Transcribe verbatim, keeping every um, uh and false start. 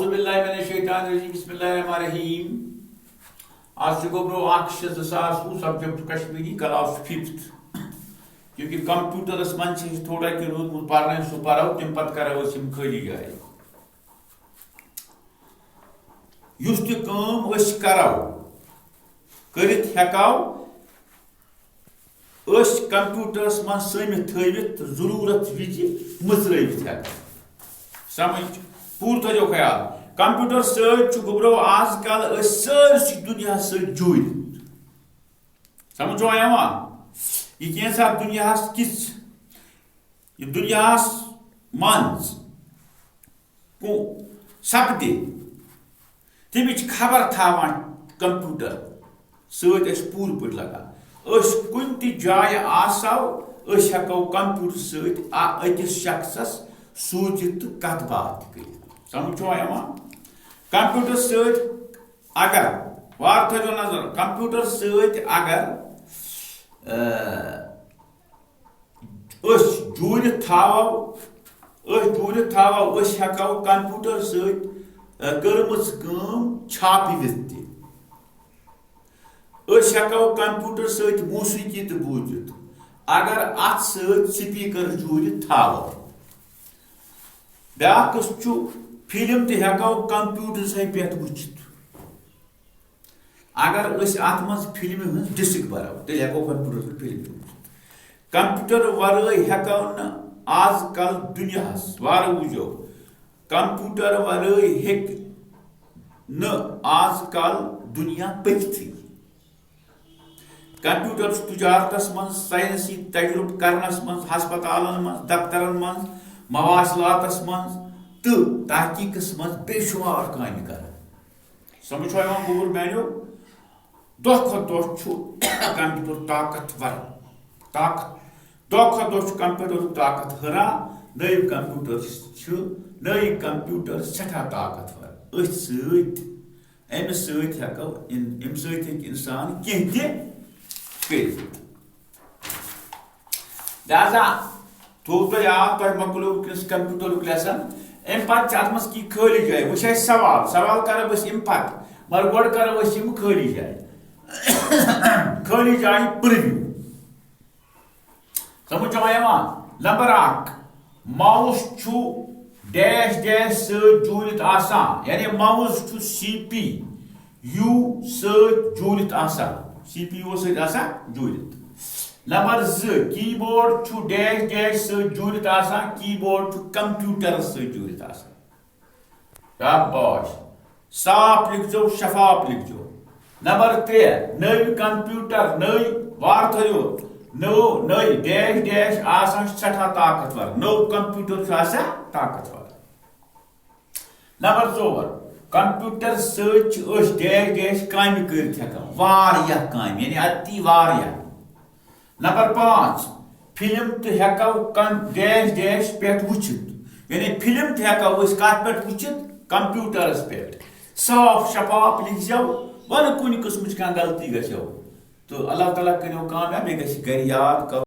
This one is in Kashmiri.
باللہ من الشیطان الرجیم، بسم اللہ الرحمن الرحیم۔ آز چھُ گوٚبرو اکھ شےٚ زٕ ساس وُہ، سبجیکٹ کشمیری، کلاس ففتھ۔ کیونکہ کمپیوٹرس منٛز چھِ أسۍ تھوڑا کینٛہہ روٗدمُت پرنَے، سُہ پرو، تَمہِ پتہٕ کرو أسۍ یِم خٲلی جایہِ۔ یُس تہِ کٲم أسۍ کرو، کٔرِتھ ہٮ۪کو، أسۍ کمپیوٹرس منٛز سٔمِتھ تھٲوِتھ تہٕ ضروٗرت وِزِ مٕژرٲوِتھ ہٮ۪کو۔ سمجھ؟ پوٗرٕ تھٲیِو خیال، کمپیوٹر سۭتۍ چھُ گوٚبرو آز کل أسۍ سٲرسٕے دُنیاہس سۭتۍ جوٗرِتھ۔ سمجھ چھُوا یِوان؟ یہِ کینٛژھا دُنیاہس کِژھ، یہِ دُنیاہس منٛز کو-، سپدِ، تَمِچ خبر تھاوان کمپیوٹر سۭتۍ أسۍ پوٗرٕ پٲٹھۍ لگان۔ أسۍ کُنہِ تہِ جایہِ آسو، أسۍ ہٮ۪کو کمپیوٹر سۭتۍ آ-، أکِس شخصس سوٗزِتھ تہٕ کتھ باتھ تہِ کٔرِتھ۔ سمجھ چھُوا یِوان؟ کمپیوٹر سۭتۍ اگر، وارٕ تھٲیزیو نظر، کمپیوٹر سۭتۍ اگر، آ، أسۍ جوٗرِتھ تھاوو، أسۍ جوٗرِتھ تھاوو، أسۍ ہٮ۪کو کمپیوٹر سۭتۍ، آ، کٔرمٕژ کٲم چھاپِتھ تہِ۔ أسۍ ہٮ۪کو کمپیوٹر سۭتۍ موسیقی تہِ بوٗزِتھ، اگر اتھ سۭتۍ سپیکر جوٗرِتھ تھاوو۔ بیٛاکھ قٕسم چھُ، فلم تہِ ہٮ۪کو کمپیوٹرسٕے پٮ۪ٹھ وٕچھِتھ۔ اگر أسۍ اتھ منٛز فلمہِ ہٕنٛز ڈسک برو، تیٚلہِ ہٮ۪کو کمپیوٹرس پٮ۪ٹھ فلم تہِ وٕچھِتھ۔ کمپیوٹر ورٲے ہٮ۪کو نہٕ آز کل دُنیاہس، وارٕ وٕچھو، کمپیوٹر ورٲے ہیٚکہِ نہٕ آز کل دُنیا پٔکِتھٕے۔ کمپیوٹر چھُ تجارتس منٛز، ساینسی تجربہٕ کرنس منٛز، ہسپتالن منٛز، دفترن منٛز، مواصلاتس منٛز تہٕ تحقیقس منٛز بے شمار کامہِ کران۔ سمجھ چھُوا یِوان گوٚبُر میانیو؟ دۄہ کھۄتہٕ دۄہ چھُ کمپیوٹر طاقتور، طاقت، دۄہ کھۄتہٕ دۄہ چھُ کمپیوٹرُک طاقت ہُران۔ نٔوۍ کمپیوٹر چھِ، نٔوۍ کمپیوٹر سٮ۪ٹھاہ طاقتور۔ أتھۍ سۭتۍ، امہِ سۭتۍ ہٮ۪کو ان-، امہِ سۭتۍ ہیٚکہِ انسان کینٛہہ تہِ کٔرِتھ۔ لہذا تھوٚو تۄہہِ یاد، تۄہہِ مۄکلیو وٕنکیٚنس کمپیوٹرُک لیسن۔ امہِ پتہٕ چھِ اتھ منٛز کینٛہہ خٲلی جایہِ۔ وۄنۍ چھِ اسہِ سوال، سوال کرو أسۍ امہِ پتہٕ، مگر گۄڈٕ کرو أسۍ یِم خٲلی جایہِ۔ خٲلی جایہِ پرٛوِو۔ سمجھ چھوا یِوان؟ نمبر اکھ، ماوُس چھُ ڈیش ڈیش سۭتۍ جوٗڑِتھ آسان، یعنی ماوُس چھُ سی پی یوٗ سۭتۍ جوٗڑِتھ آسان، سی پی یوٗ سۭتۍ آسان جوٗڑِتھ۔ نمبر زٕ، کی بورڈ چھُ ڈیش ڈیش سۭتۍ جوٗڑِتھ آسان، کی بورڈ چھُ کمپیوٹرس سۭتۍ جوٗڑِتھ آسان۔ شاباش۔ صاف لیکھزیو، شفاف لیکھزیو۔ نمبر ترٛےٚ، نٔوۍ کمپیوٹر، نٔوۍ، وار تھٲیِو، نٔو، نٔوۍ ڈیش ڈیش آسان چھِ سٮ۪ٹھاہ طاقتور، نوٚو کمپیوٹر چھُ آسان طاقتور۔ نمبر ژور، کمپیوٹر سۭتۍ چھِ أسۍ ڈیش ڈیش کامہِ کٔرِتھ ہٮ۪کان، واریاہ کامہِ، یعنی اتی واریاہ۔ نمبر پانٛژھ، فلم تہِ ہٮ۪کو کم-، ڈیش ڈیش پٮ۪ٹھ وٕچھِتھ، یعنی فلم تہِ ہٮ۪کو أسۍ کتھ پٮ۪ٹھ وٕچھِتھ؟ کمپیوٹرس پٮ۪ٹھ۔ صاف شفاف لیکھزیو، ونہٕ کُنہِ قٕسمٕچ کانٛہہ غلطی گژھیو۔ تہٕ اللہ تعالیٰ کٔرِو کامیاب، مےٚ گژھِ گرِ یاد کرُن۔